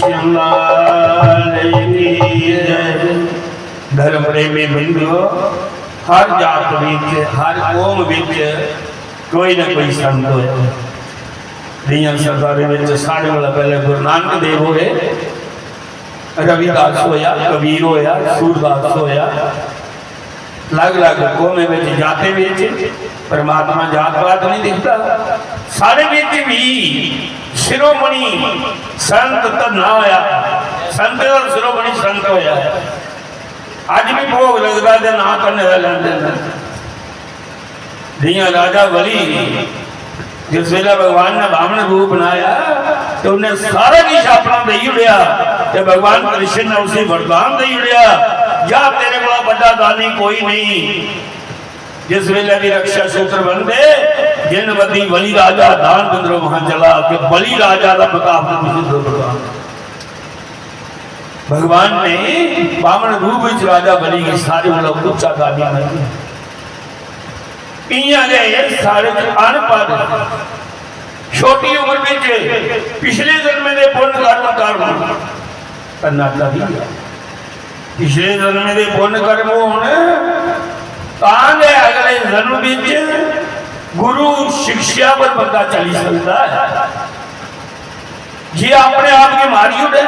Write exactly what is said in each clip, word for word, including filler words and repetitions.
लाल की जय। धर्म प्रेमी बिंदुओ, हर जात विच, हर कौम विच कोई ना कोई संत होया। जियां सरदारे विच सारे कोला पहले गुरु नानक देव होए, रविदास होया, कबीर होया, सूरदास होया, अलग-अलग कौमें विच, जातें विच परमात्मा जात-पात नहीं दिखदा। साढ़े विच भी शिरोमणि संत धन्ना होया, संत दा शिरोमणि संत होया। अज भी भोग लगदा ते नां धन्ने दा लैंदे न। जियां राजा बलि, जिस वेले भगवान ने बामन रूप बनाया ते उन्हें सारा किश अपना देई ओड़ेआ, ते भगवान कृष्ण ने उसी वरदान देई ओड़ेआ, "जा, तेरे कोला बड़ा दानी कोई नहीं।" जिस वेले भी रक्षा सूत्र बनदे, "जिन बदी बलि राजा दान बिंदरो वहां चला", कि बलि राजा का मुकाबला तुसीं दो भगवान। भगवान ने बामन रूप विच राजा बलि की सारे कोला उच्चा दानी बनाया। इयां गै साढ़े च अनपढ़, छोटी उम्र विच पिछले जन्मे दे पुण्य कर्म, कर्म करना चाहिए। पिछले जन्मे दे पुण्य कर्म होण, तां गै अगले जन्म विच गुरु शिक्षा पर बंदा चली सकदा है। जे अपने आप गी मारी ओड़े,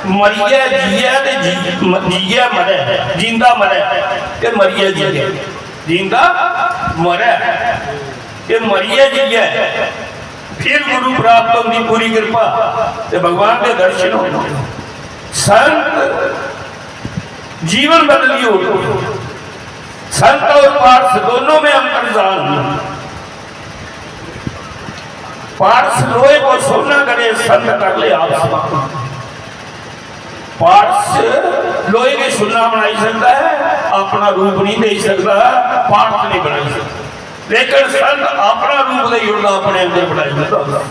मरियै जियै ते जी-, म-, जियै मरै, जींदा मरै ते मरियै जियै, जींदा मरै ते मरियै जियै, फिर गुरु प्राप्त होंदी, पूरी कृपा ते भगवान दे दर्शन होंदे। संत जीवन बदली ओड़दे। संत और पारस दोनों में अंतर जान। पारस लोहे को सोना करे, संत कर ले आप समापन। पारस लोहे की सुन्ना बनाई सकता है, अपना रूप नहीं दे सकता, पारस नहीं बनाई सकता। लेकिन संत अपना रूप नहीं उड़दा, अपने अंदर बनाई सकता।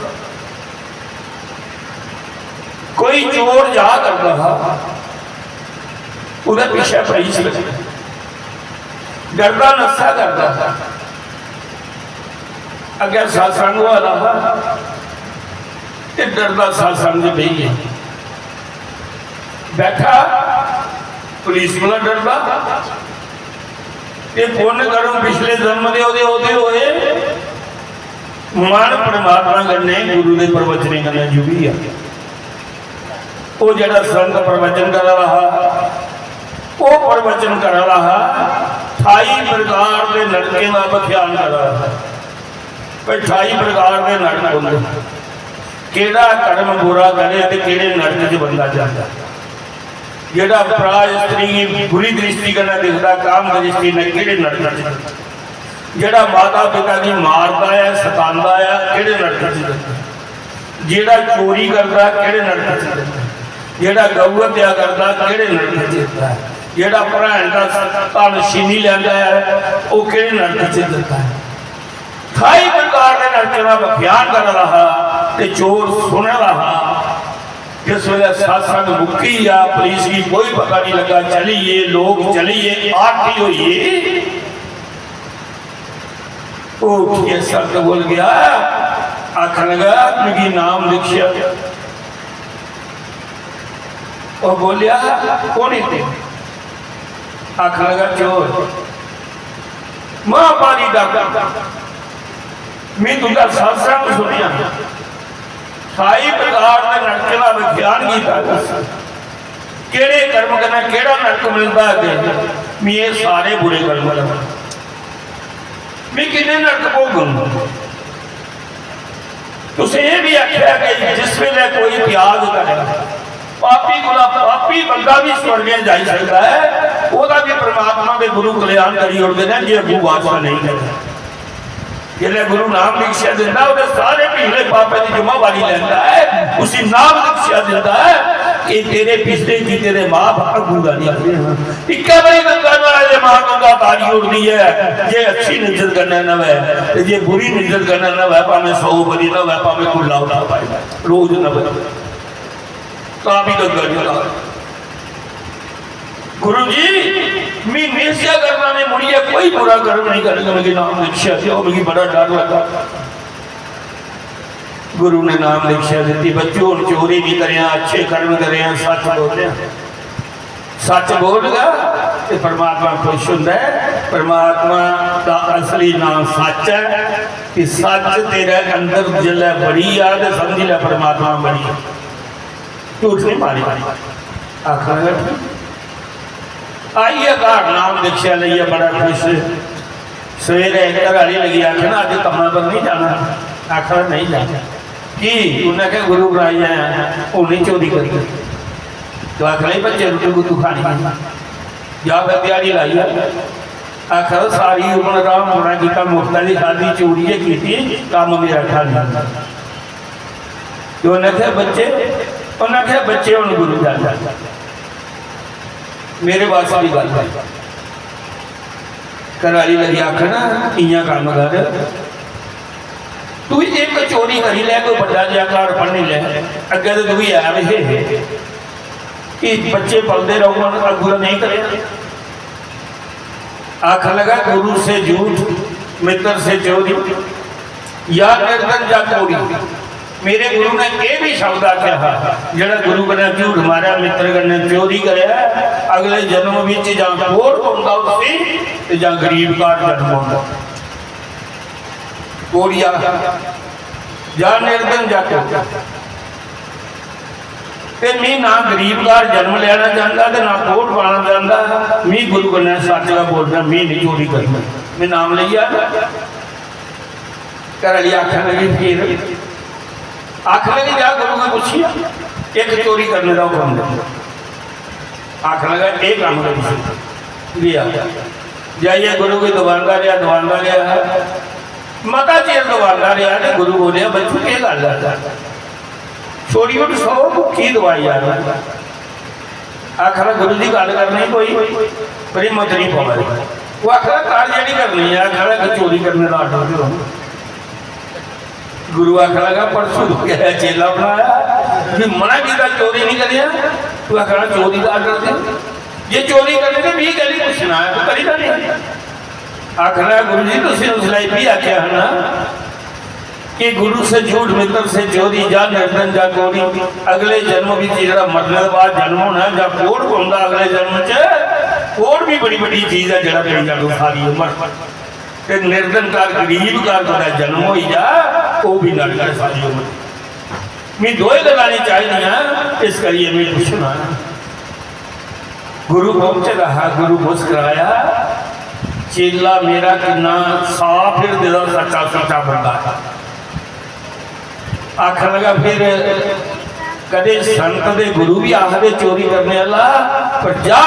कोई चोर जा करता हा, उदे पीछे पई सी, डरदा नस्सा करदा हा। अगे सत्संग होआ दा हा, ते डरदा सत्संग च बेही गया। बैठा, पुलिस कोला डरदा, ते पुण्य कर्म पिछले जन्म दे ओदे, ओदे होए, मन परमात्मा कन्नै, गुरु दे प्रवचनें कन्नै जुड़ी गया। ओह जेड़ा संत प्रवचन करा रहा हा, ओह प्रवचन करा रहा हा, अठाई प्रकार दे नरकें दा व्याख्यान करा रहा हा। भाई, अठाई प्रकार दे नरक होंदे। केड़ा कर्म बुरा करे ते केड़े नरक च बंदा जांदा। जेड़ा भरा स्त्री गी बुरी दृष्टि कन्नै दिखदा, काम दृष्टि ने, केड़े नरक च जांदा। जेड़ा माता पिता गी मारदा ऐ, सतांदा ऐ, केड़े नरक च जंदा? जेड़ा चोरी करदा, केड़े नरक च जंदा? जेड़ा गौ हत्या करदा, केड़े नरक च जंदा? जेड़ा भ्रैन दा धन छीनी लैंदा ऐ, ओह केड़े नरक च जंदा? अठाई प्रकार दे नरकें दा व्याख्यान करा दा हा ते चोर सुना दा हा। जिस वेले सत्संग मुक्की गया, पुलिस गी कोई पता नहीं लगा, चली गे लोग, चली गे, आरती होई गे। ओह उठियै संत कोल गया, आखन लगा, "मिगी नाम दीक्षा।" ओह बोलिया, "कौन है तू?" आखन लगा, "चोर।" "महापारी डाकू, मैं तुझा सत्संग सुनिया, अठाई प्रकार दे नरकें दा विज्ञान कीता, दस केड़े कर्म कन्नै केड़ा नरक मिलदा है? मैं ये सारे बुरे कर्म करना, मैं किन्ने नरक भोगूं?" तुसें एह भी आख्या कि जिस वेले कोई त्याग करे, पापी कोला पापी बंदा भी स्वर्गे जाई सकदा है, ओहदा भी परमात्मा दे गुरु कल्याण करी ओड़दे ने, जे अग्गू वासना नहीं करे। जिसले गुरु नाम दीक्षा दिंदा, ओहदे सारे पिछले पापें दी जिम्मेवारी लैंदा है, उसी नाम दीक्षा दिंदा है कि तेरे पिछले कीते दे माफ अग्गू दा नहीं। इक्कै बारी गंगा नहाए ते महागंगा तारी उड़दी ऐ, जे अच्छी नजर कन्नै नवै ते जे बुरी नजर कन्नै नवै, भावें सौ बारी नवै, भावें कुल्ला उठा पाए, रोज नवै, तां भी गंगा जला। गुरु जी, म्हीने से करना ने मुड़ियै कोई बुरा कर्म नहीं करेगा, मिगी नाम दीक्षा देओ, मिगी बड़ा डर लगा। गुरु ने नाम दीक्षा दी, बच्चू, हुण चोरी नहीं करेआं, अच्छे कर्म करेआं, सच बोलेआं। सच बोलगा ते परमात्मा खुश हुंदा है। परमात्मा दा असली नाम सच है। कि सच तेरे अंदर जिसलै बड़ी आ ते समझी लै, परमात्मा बड़ी आ। झूठ नहीं मारी। आखन लगा, ठीक। आइयै घर नाम दीक्षा लेइयै बड़ा खुश। सवेरे घर आह्ली लगी आखन, "अज्ज कम्मै पर नहीं जाना?" आखन, "नहीं जाना।" "की?" उन्नै आखेआ, "गुरु बनाई आया, हून नहीं चोरी करनी।" तो आखन लगी, "बच्चे रुट्टी कुत्थूं खानी है? जा फिर दिहाड़ी लाई आ।" आखन, "सारी उम्र राम बड़ा कीता, मुफ्ता दी खादी, चोरी गै कीती, कम्म मेरा खाली।" ते उन्नै आखेआ, "बच्चे," उन्नै आखेआ, "बच्चे, हुन गुरु जाना।" मेरे बस दी गल्ल है। घर आह्ली लगी आखन, "इ'यां कम्म कर, तू इक चोरी करी लै, कोई बड्डा जेहा घर भन्नी लै, अग्गें ते तुगी ऐब हे, कि बच्चे पलदे रौह्ङन, अग्गूं ते नेईं करेआं।" आखन लगा, "गुरु से झूठ, मित्र से चोरी, या निर्धन या कोरी।" मेरे गुरु ने एह् बी शब्द आखेआ हा, "जेह्ड़ा गुरु कन्नै झूठ मारेआ, मित्र कन्नै चोरी करेआ, अगले जन्म बिच जां कोढ़ पौंदा उसी ते जां गरीब घर जन्म होंदा।" कोढ़िया, या निर्धन या कोढ़। ते मी ना गरीब घर जन्म लैना चांह्दा ते ना कोढ़ पाना चांह्दा। मी गुरु कन्नै सच्च गै बोलना, मी नहीं चोरी करनी। में नाम लेई आ। घर आह्ली आखन लगी, "फिर?" आखन लगी, "जा गुरु गी पुच्छियै, इक चोरी करने दा हुकम दे।" आखन लगा, "एह् कम्म करी सकदा।" गेआ, जाइयै गुरु गी दबांदा रेहा, दबांदा रेहा, मता चिर दबांदा रेहा ते गुरु बोलेआ, "बच्चू, केह् गल्ल ऐ? छोड़ी ओड़, सौ भुक्खी दवाई आ।" आखन लगा, "गुरु जी, गल्ल करनी कोई, पर हिम्मत नहीं पवा दी।" ओह् आखन लगा, "कर जेह्ड़ी करनी ऐ।" आखन लगा, "इक चोरी करने दा आर्डर देओ।" गुरु आखन लगा, "परसों तू गै चेला बनाया, भी मना कीता चोरी नहीं करेआं, तू आखना चोरी दा आर्डर दे। जे चोरी करनी ते मी कैह्ली पुच्छना ऐ, तू करी लैनी।" आखन लगा, "गुरु जी, तुसीं उसलै एह् बी आखेआ हा ना कि गुरु से झूठ, मित्र से चोरी, जा निर्धन जा कोढ़ी।" अगले जन्म बिच जेह्ड़ा मरने दे बाद जन्म होना ऐ, जां कोढ़ पौंदा अगले जन्म च, कोढ़ भी बड़ी बड्डी चीज ऐ, जेह्ड़ा पेई जाना सारी उम्र। ते निर्धन घर, गरीब घर कुतै जन्म होई जा, ओह् बी नरक ऐ सारी उम्र। मी दोए गल्लां निं चाहिदियां, इस करियै में पुच्छना। गुरु पहुंचे दा हा, गुरु मुस्कराया, "चेला मेरा किन्ना साफ हिरदे दा सच्चा सुच्चा बंदा है।" आखन लगा, "फिर कदे संत दे गुरु भी आखदे चोरी करने वाला, पर जा,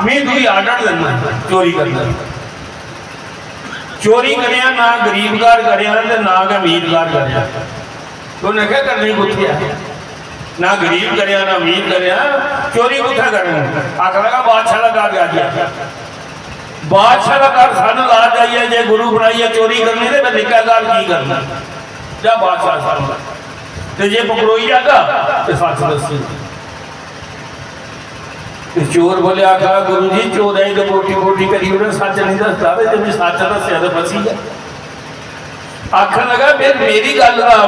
मी तुगी आर्डर देना चोरी करने दा। चोरी करेआ ना गरीब घर करेआ ते ना गै अमीर घर करेआ।" तो उन्नै क्या करनी कुत्थै ऐ? ना गरीब करेआ ना अमीर करेआ, चोरी कुत्थै करनी? आखन लगा, "बादशाह दा घर जाइयै।" बादशाह दा घर सन्न ला जाइयै, जे गुरु बनाइयै चोरी करनी ते फिर निक्का घर की करना? जा बादशाह सन्न ला। ते जे पकड़ोई जागा ते सच दस्सी। ते चोर बोले, आखा, "गुरु जी, चोरै गी ते बोटी बोटी करी ओड़े, सच नहीं दसदा, ते जे मैं सच दस्सेआ ते फसी गेआ।" आखन लगा, "फिर मेरी गल्ल दा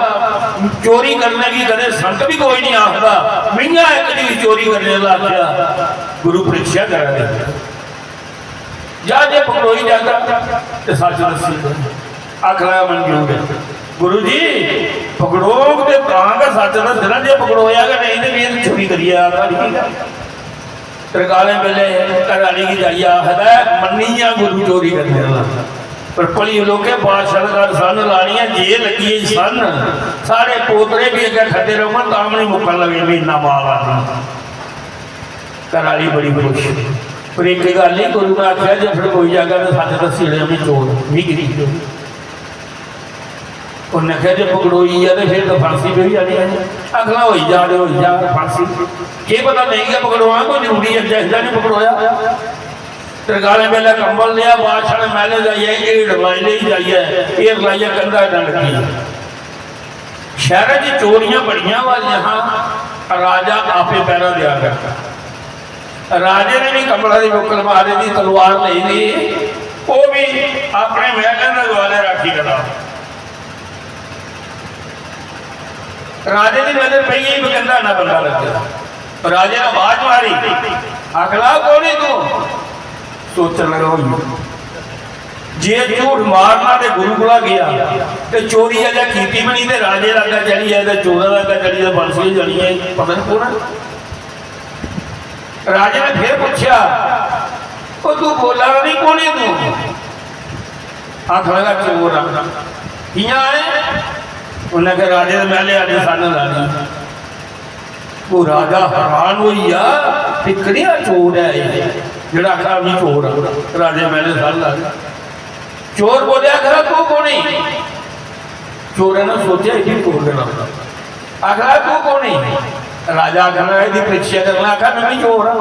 चोरी करने की कदें संत भी कोई नहीं आखदा, मियां इक दी चोरी करने दा आखेआ।" गुरु परीक्षा करा दे। जा जे पकड़ोई जागा ते सच दस्सी दे। आखन लगा, "मंजूर है।" गुरु जी, पकड़ोग ते तां गै सच दस्सना, जे पकड़ोया गै नेईं ते फिर चोरी करियै आ घर की? त्रिकालें बेल्लै घर आह्ली गी जाइयै आखदा ऐ, "मन्नी गेआ गुरु चोरी करने आह्ला।" पर भली लोकें बादशाह दे घर सन्न लानी ऐ, जे लग्गी गेई सन्न, साढ़े पोतरे बी अग्गें खड्डे रौह्ङन, तां बी निं मुक्कन लगे, इन्ना माल आना। घर आह्ली बड़ी खुश। पर इक गल्ल ही, गुरु ने आखेआ, "जे पकड़ोई जागा ते सच्च दस्सी ओड़ेआं, में चोर, मी कीती चोरी।" उन्नै आखेआ, "जे पकड़ोई गेआ ते फिर ते फांसी पेई जानी ऐ।" अगला होई जा ते होई जा फांसी। केह् पता नेईं गै पकड़ोआ, कोई जरूरी ऐ, जिसदा निं पकड़ोआ। त्रिकालें बेल्लै कंबल लेआ, बादशाह ने मैह्ले जाइयै हीड़ लाई लेई, जाइयै हीड़ लाइयै कंधा कन्नै लग्गी। शैह्रै च चोरियां बड़ियां होआ दियां हां, राजा आपे पैह्रा देआ करदा। राजे ने भी कमला दी बुक्कल मारे दी तलवार लेई दी, ओह् भी अपने मैह्लें दे दुआले राखी करा। राजे दी नजर पई गेई, बकंदा ना बंदा लग्गे। राजे ने आवाज मारी, आखदा, "कौन है तू?" सोचन लगा, "होई, जे झूठ मारना ते गुरु कोला गया, ते चोरी अगर कीती बनी ते राजे दा अग्गा चढ़ी जाए, ते चोरा दा अग्गा चढ़ी जाए, बंसी होई जानी है, पता नहीं कौन है।" राजे ने फिर पूछा, "ओ तू बोला नहीं, कौन है तू?" आखन लगा, "चोर आ।" "कियां आए?" उन्हें आखेआ, "राजे दे महले आली सन्न लानी।" वो राजा हैरान होई गेआ कि कनेहा चोर ऐ एह्, जेह्ड़ा आखा, "में चोर आं, राजे दे महले सन्न लानी।" चोर बोलेआ, "आखदा, तू कौन है?" चोरै ने सोचेआ, "इब्बी चोर गै लगदा।" आखदा, "तू कौन है?" राजा आखदा, "एह्दी परीक्षा करना।" आखा, "में बी चोर आं।"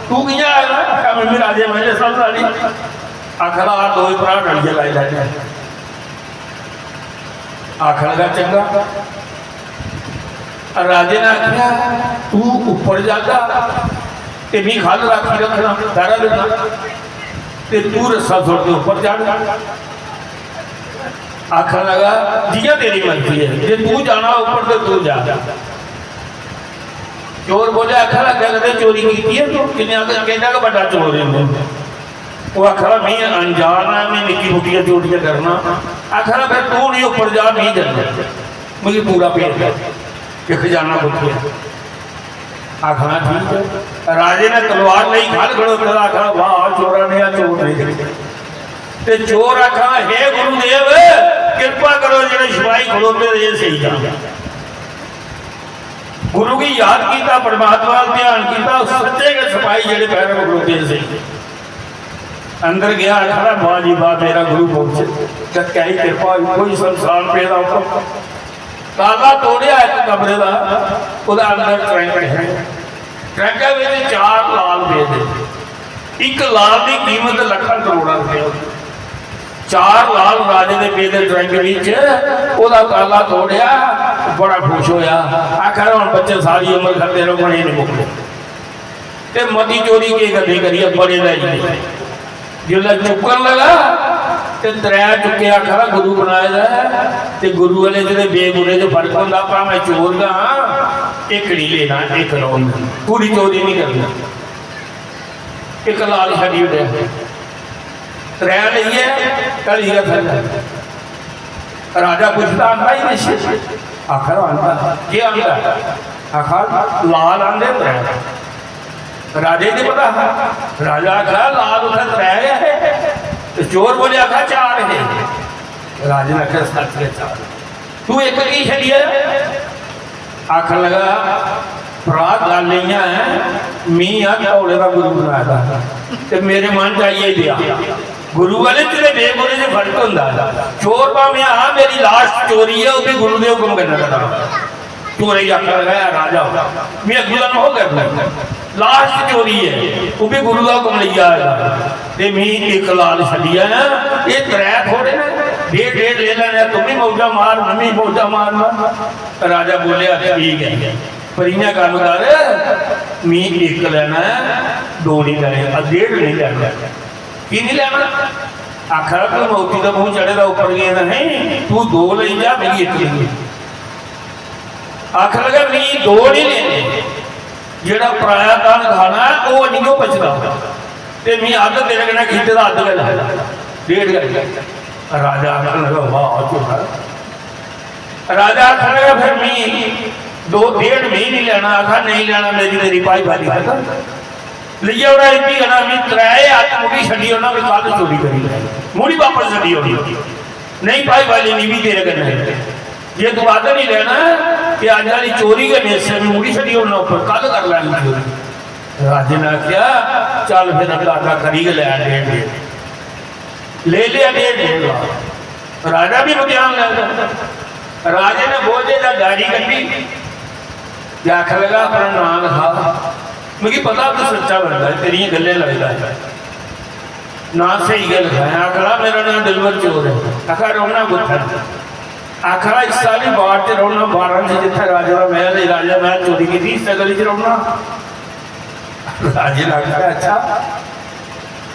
"तू कि'यां आया?" आखा, "में बी राजे दे महले सन्न लानी।" आखदा, "आ दोए भ्राऽ रलियै लाई लैने आं।" आखन लगा, "चंगा।" राजे ने आखेआ, "तू उप्पर जागा ते मी ख'ल्ल राखी रक्खना, पैह्रा देना, ते तू रस्सा सुट्ट के उप्पर चढ़।" आखन लगा, "जि'यां तेरी मर्जी ऐ, जे तू जाना उप्पर ते तू जा।" चोर बोलेआ, आखन लगा, "कदें चोरी कीती ऐ तू? किन्ना, किन्ना गै बड्डा चोर ऐ तू?" ओह् आखन लगा, "में अनजान आं, में निक्की मुट्टियां चोरियां करना।" आखन लगा, "फिर तू निं उप्पर जा, में जन्ना, मिगी पूरा भेत दे कि खजाना कुत्थै ऐ।" आखना, "ठीक ऐ।" राजे ने तलवार लेई, ख'ल्ल खड़ोते दा, आखना, "वाह, चोरा नेहा चोर नहीं दिक्खेआ।" ते चोर आखा, "हे गुरुदेव, किरपा करो, जेह्ड़े सपाही खड़ोते दे, एह् सेई जान।" गुरु गी याद कीता, परमात्मा दा ध्यान कीता, सच्चे गै सपाही जेह्ड़े पैरें खड़ोते दे सेई। अंदर गया, आखदा, "वाह जी वाह, मेरा गुरु पहुंचे, क्या ही किरपा होई, कोई संसार पेदा उप्पर।" ताला तोड़ेआ इक कमरे दा, ओह्दे अंदर ट्रैंक है। ट्रैंकै बिच चार लाल पेदे। इक लाल दी कीमत लक्खां करोड़ां रपेऽ होंदी। चार लाल राजे दे पेदे ट्रैंक बिच, ओह्दा ताला तोड़ेआ, बड़ा खुश होया। आखा, "हुन बच्चे सारी उम्र खंदे रौह्ङन, एह् निं मुकदे।" ते मती चोरी केह् करनी करियै, बड़े लै जिसलै चुक्कन लगा ते त्रै चुक्के, आखा दा गुरु बनाए दा ऐ, ते गुरु आह्ले च ते बेगुरे च फर्क होंदा, भामें चोर गै हां, इक निं लेना, इक रौह्न, पूरी चोरी निं करनी। इक लाल छड्डी ओड़ेआ, त्रै लेइयै घली गै फिरदा। राजा पुछदा, "आंदा ई किश?" आखा दा, "आंदा।" "केह् आंदा?" आखा, "लाल आंदे त्रै।" राजे गी पता हा। राजा आखा, "लाल उत्थै त्रै गै हे, ते चोर बोले आखा चार हे।" राजे ने आखेआ, "सच्च गै चार।" "तू इक की छड्डी आया?" आखन लगा, "भ्रा, गल्ल इ'यां ऐ, मी आ घोड़े दा गुरु बनाए दा, ते मेरे मन च आइयै पेआ। गुरु आह्ले च ते बेगुरे च फर्क होंदा ऐ। चोर भामें हा, मेरी लास्ट चोरी ऐ, ओह् बी गुरु दे हुकम कन्नै करां।" चोरै गी आखन लगा, "ऐ राजा, में अग्गूं दा नहो करना, लास्ट चोरी ऐ, ओह् बी गुरु दा हुकम लेइयै आए दा, ते में इक लाल छड्डी आया, एह् त्रै थोड़े न, डेढ़ डेढ़ लेई लैने, तुम बी मौजा मार, में बी मौजा मारना।" राजा बोलेआ, "ठीक ऐ, पर इ'यां कम्म कर, में इक लैना ऐ, दो निं लैने, अ, डेढ़ निं लैना।" "की निं लैना?" आखा दा, "तूं मौती दा मूंह चढ़े दा उप्पर गेदा नहीं, तू दो लेई जा, मिगी इक लेई जा।" आखन लगा, "मी दो निं लेने, जेह्ड़ा पराया धन खाना ऐ, ओह् निं ओह् पचदा, ते मी अद्ध तेरे कन्नै कीते दा, अद्ध गै लै, डेढ़ गै लै।" राजा आखन लगा, "वाह, झूठा।" राजा आखन लगा, "फिर मी दो, डेढ़ मी निं लैना।" आखा, "नेईं लैना, मेरी, मेरी भाई बाली खत्म।" लेई ओड़ा इब्बी करा, मी त्रै हत्थ मुड़ी छड्डी ओड़ना, मी कल चोरी करी लै, मुड़ी बापस छड्डी ओड़ी। "नहीं भाई, वाली नहीं भी तेरे कन्नै, जे तू अद्ध नहीं लेना, ते अज्ज आह्ली चोरी गै मिस ऐ, मी मुड़ी छड्डी ओड़ना उप्पर, कल कर लैनी चोरी।" राजे ने आखेआ, "चल फिर, अंदाजा करी गै लै, डेढ़ डेढ़।" ले लिया डेढ़ डेढ़ लाख। राजा भी इम्तिहान लै दा। राजे ने बोझे दा डायरी कड्ढी ते आखन लगा, "अपना नांऽ लखा, मिगी पता तू सच्चा बंदा ऐ, तेरियां गल्लें लगदा ऐ, नांऽ स्हेई गै लखायां।" आखन लगा, "मेरा नांऽ दिलबर चोर ऐ।" आखा, "रौह्ना कुत्थै?" आखा, "इस आह्ली बाड़ च रौह्ना, बारां च, जित्थै राजे दा मैह्ल ऐ, राजे दा मैह्ल चोरी कीती, इस्सै गली च रौह्ना।" राजे ने आखेआ, "अच्छा,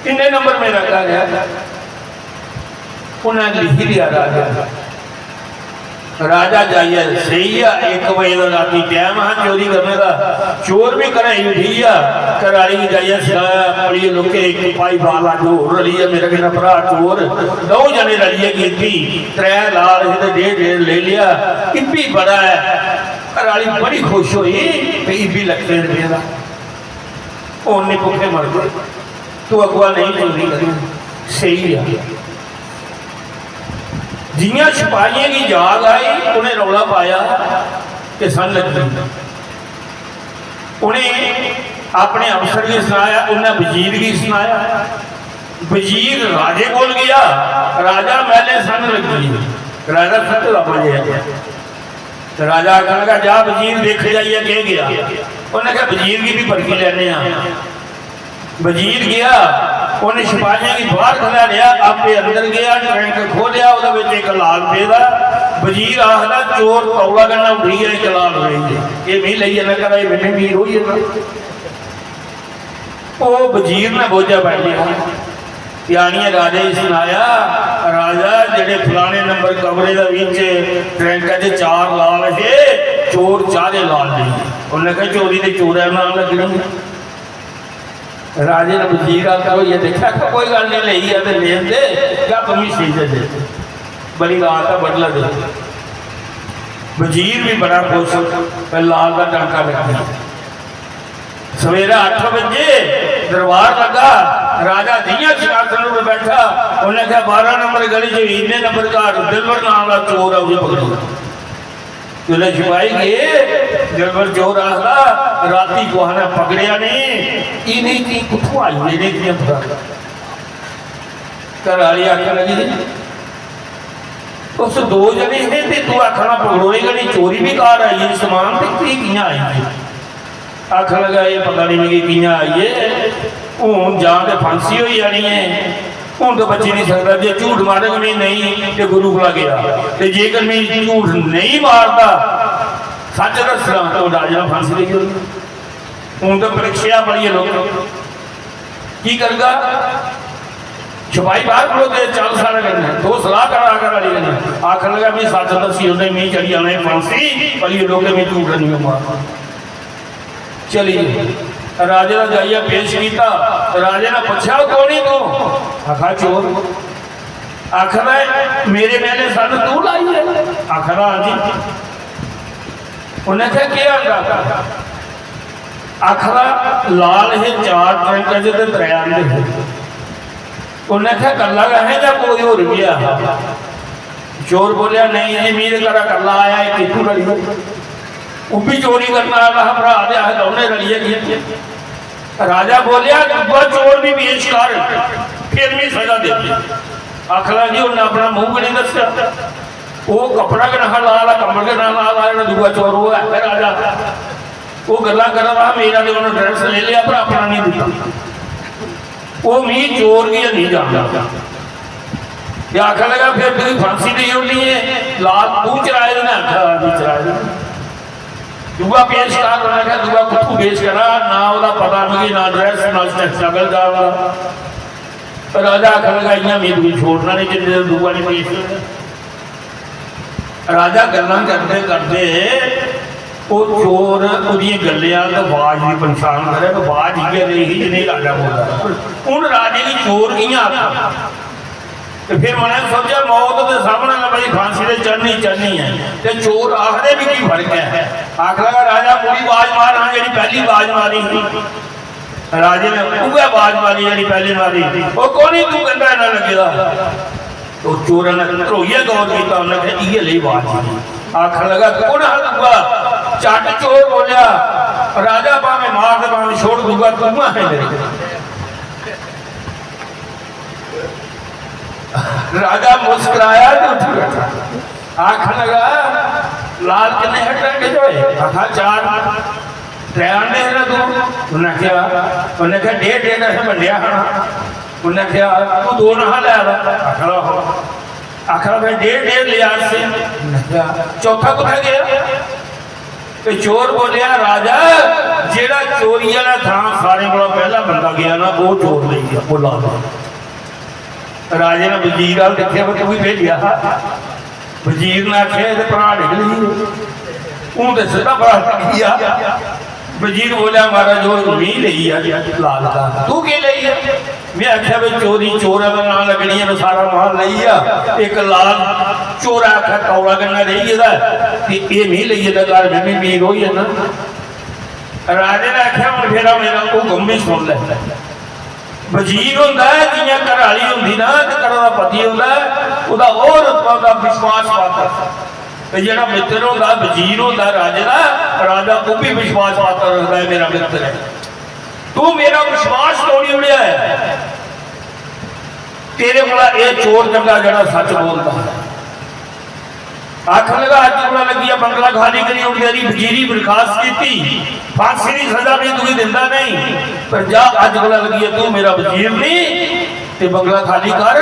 किन्ने नंबर मेरा घर ऐ?" उन्हें लिखी लिया राजा ने। राजा जाइयै सेई गेआ, इक बजे दा राती टैम हा चोरी करने दा। चोर बी घरै गी उठी गेआ। घर आह्ली गी जाइयै सनाया, "बड़िये लोकें इक भाई बाला जो होर रलियै मेरे कन्नै भ्राऽ चोर, द'ऊं जने रलियै कीती, त्रै लाल हे ते डेढ़ डेढ़ लेई लेआ, इब्बी बड़ा ऐ।" घर आह्ली बड़ी खुश होई, "ते इब्बी लक्खें रपेऽ दा, हून निं भुक्खे मरदे, तूं अगुआ नेईं चोरी करी।" सेई गेआ। जियां सिपाहियें गी जाग आई, उ'नें रौला पाया कि सन लग्गी। उ'नें अपने अफसर गी सनाया, उ'न्नै वजीर गी सनाया। वजीर राजे कोल गेआ, "राजा, मैह्लें सन लग्गी।" राजा सुत्ते दा बजेआ। ते राजा आखन लगा, "जा वजीर, दिक्ख जाइयै केह् गेआ।" उ'न्नै आखेआ, "वजीर गी बी परखी लैन्ने आं।" वजीर गेआ, उ'नें सिपाहियें गी बाहर खलारेआ, आपे अंदर गेआ, टैंक खोलेआ, ओह्दे बिच इक लाल पेदा। वजीर आखदा, "चोर तौला कन्नै उठी गेआ, इक लाल रेही गेआ, एह् में लेई जाना घरा, एह् मैंने मीर होई जाना।" ओह् वजीर ने बोझा पाई लेआ। ते आनियै राजे गी सनाया, "राजा, जेह्ड़े फलाने नंबर कमरे दे बिच टैंका च चार लाल हे, चोर चारे लाल लेई गे।" उ'न्नै आखेआ, "चोरी ते चोरै दा नाम लग्गना।" राजे ने वजीर अल होइयै दिक्खेआ, आखेआ, "कोई गल्ल निं, लेई गेआ ते लेन दे, गप्प मी सेई दे दे, बड़ी रात ऐ, बडलै दे।" वजीर बी बड़ा खुश, "भाई, लाल दा टांका लग्गी गेआ।" सवेरै अट्ठ बजे दरबार लग्गा। राजा जि'यां सिंहासन पर बैठा, उ'न्नै आखेआ, "बारां नंबर गली च इन्ने नंबर घर दिलबर नाम दा चोर ऐ, उसी पकड़ो।" जिसलै सिपाही गे, दिलबर चोर आखदा, "राती कुसै ने पकड़ेआ नेईं, इ'नें की कुत्थुं आई गे, इ'नें कि'यां पकड़ेआ?" घर आह्ली आखन लगी, "तुस दो जने हे ते तू आखना पकड़ोए गै नेईं, चोरी बी घर आई गेई, समान ते की कि'यां आई गे?" आखन लगा, "एह् पता निं मिगी कि'यां आई गे, हून जां ते फांसी होई जानी ऐ, हून ते बची निं सकदा, जे झूठ मारग में नेईं ते गुरु कोला गेआ, ते जेकर में झूठ नेईं मारदा, सच्च दस्सना, तो राजा ने फांसी देई ओड़नी। हून ते परीक्षा बड़ी ऐ लोक, की करगा?" सिपाही बाहर खड़ोते, "चल साढ़े कन्नै, तू सलाह करा कर आह्ली कन्नै।" आखन लगा, "में सच्च दस्सी ओड़ने, में चली जाना ऐ फांसी, पर ये लोकें में झूठ नहीं मार।" चली गे। राजे दा जाइयै पेश कीता। राजे ने पुच्छेआ, "कौन ही तू?" आखा, "चोर।" आखदा, "मेरे मैह्ले सन तू लाई है?" आखदा, "हां जी।" उन्नै आखेआ, "केह् आंदा?" आखदा, "लाल हे चार टैंकर च ते त्रै आंदे हे।" उन्नै आखेआ, "कल्ला गै है जां कोई होर बी ऐ हा?" चोर बोलेआ, "नेईं जी, मी ते घरा कल्ला आया, एह् कित्थूं रली?" ओह् बी चोरी करन आए दा हा भ्राऽ, ते अस दौनें रलियै कीती। राजा बोलेआ, "दूआ चोर बी पेश कर, फिर मी सजा देगी।" आखन लगा जी, उन्नै अपना मूंह गै निं दस्सेआ, ओह् कपड़ा गै नहा लाल, कम्बल गै नहा लाल, जेह्ड़ा दूआ चोर ओह् है गै राजा। ओह् गल्लां करा दा हा, मेरा ते उन्नै ड्रैस लेई लेआ, पर अपना निं दित्ता। ओह् मी चोर गी हैनी जानदा। ते आखन लगा, "फिर तुगी फांसी देई ओड़नी ऐ, लाल तू चराए दे न?" आखा, "हां जी, चराए दे न।" दूआ पेश कर, उन्नै आखेआ, "दूआ कुत्थूं पेश करां? ना ओह्दा पता मिगी, ना ड्रैस, ना शकल दा ओह्दा।" राजा आखन लगा, "इ'यां में तुगी छोड़ना निं, जिन्ने चिर दूआ निं पेश होआ।" राजा गल्लां करदे करदे ओह् चोर ओह्दियें गल्लें दा, बाज दी पंछान करै, ते बाज इ'यै नेही ही जि'नें राजा बोलदा। हून राजे गी चोर कि'यां आखग? ते फिर मनै सोचेआ, "मौत ते सामनै ना भाई, फांसी ते चढ़नी चढ़नी ऐ, ते चोर आखदे बी की फर्क ऐ?" आखदा, "राजा, पूरी बाज मार, हां, जेह्ड़ी पैह्ली बाज मारी ही।" राजे ने उ'ऐ बाज मारी जेह्ड़ी पैह्ली मारी। "ओह् कोनी तू गंदा इन्ना लग्गे दा?" ओह् चोरै ने ध्रोइयै गौर कीता, उन्नै आखेआ, "इ'यै लेई बाज ही।" आखन लगा, "कु'न हा दूआ?" झट्ट चोर बोलेआ, "राजा, भामें मार ते भामें छोड़, दूआ तूं गै है मेरे।" राजा मुस्कुराया ते उठी बैठा। आखन लगा, "लाल किन्ने हे टैंक च होए?" आखा, "चार।" "त्रै आंदे हे ना तू?" उन्नै आखेआ, उन्नै आखेआ, "डेढ़ डेढ़ असें बंडेआ हा।" उन्नै आखेआ, "तू दो नहा लै दा?" आखा, "आहो।" आखा, "फिर डेढ़ डेढ़ लेआ असें।" उन्नै आखेआ, "चौथा कुत्थै गेआ?" ते चोर बोलेआ, "राजा, जेह्ड़ा चोरी आह्ला थां सारें कोला पैह्ला बंदा गेआ ना, ओह् चोर लेई गेआ, ओह् लाल।" राजे ने वजीर अल दिक्खेआ, "पर तू ही भेजेआ हा।" वजीर ने आखेआ, "एह्दे भ्राऽ निकली गे।" हून ते सिद्धा भ्राऽ निकली गेआ। वजीर बोलेआ, "महाराज, ओह् मी लेई गेआ लाल का।" "तू केह् लेई गेआ?" में आखेआ, "भाई, चोरी चोरै दा नांऽ लग्गनी ऐ, में सारा माल लेई गेआ। इक लाल चोरै आखेआ तौला कन्नै रेही गेदा ऐ, ते एह् मी लेई गेदा घर, में बी अमीर होई जन्ना।" राजे ने आखेआ, "हून फेरा मेरा हुकम बी सुन लै।" वजीर होंदा ऐ, जि'यां घरै आह्ली होंदी ना, ते घरै दा पति होंदा ऐ, ओह्दा होर ओह्दा विश्वास पात्र। ते जेह्ड़ा मित्तर होंदा, वजीर होंदा राजे दा, राजा ओह् बी विश्वास पात्र रखदा ऐ, "मेरा मित्तर ऐ।" तू मेरा विश्वास तोड़ी ओड़ेआ ऐ, तेरे कोला एह् चोर चंगा जेह्ड़ा सच बोलदा ऐ। आखन लगा, "अज्ज कोला लग्गियै बंगला खाली करी ओड़, तेरी वजीरी बर्खास्त कीती, फांसी दी सजा में तुगी दिंदा नहीं, पर जा, अज्ज कोला लग्गियै तू मेरा वजीर नहीं, ते बंगला खाली कर।"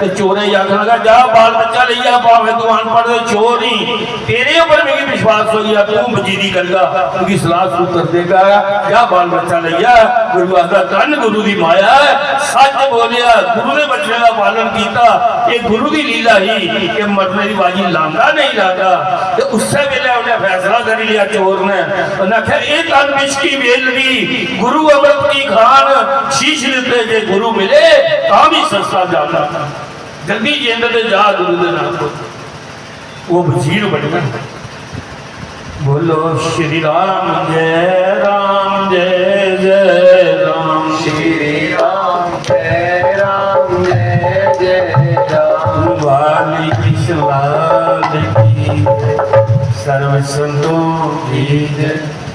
ते चोरै गी आखन लगा, "जा, बाल बच्चा लेई आ, भावें तू अनपढ़ ते चोर नहीं, तेरे उप्पर मिगी विश्वास होई गेआ, तू वजीरी करगा, तुगी सलाह सूत्र देगा, जा, बाल बच्चा लेई आ।" गुरु आखदा, "धन गुरु दी माया ऐ, सच बोलेआ, गुरु दे वचने दा पालन कीता, एह् गुरु दी लीला ही, एह् मरने दी बाजी लांदा नहीं लांदा।" ते उस्सै बेल्लै उन्नै फैसला करी लिया चोर ने, उन्नै आखेआ, "एह् धन विष की बेल दी, गुरु अमृत की खान, शीश दित्ते जे गुरु मिले, तां भी सस्ता जाना। जल्दी जिंद ते जा गुरु दे नाम पर।" वो वजीर बनना। बोलो श्री राम जय राम जय जय राम। श्री राम जय राम जय जय राम। वाली किस लाल की जय। सर्व संतों की जय।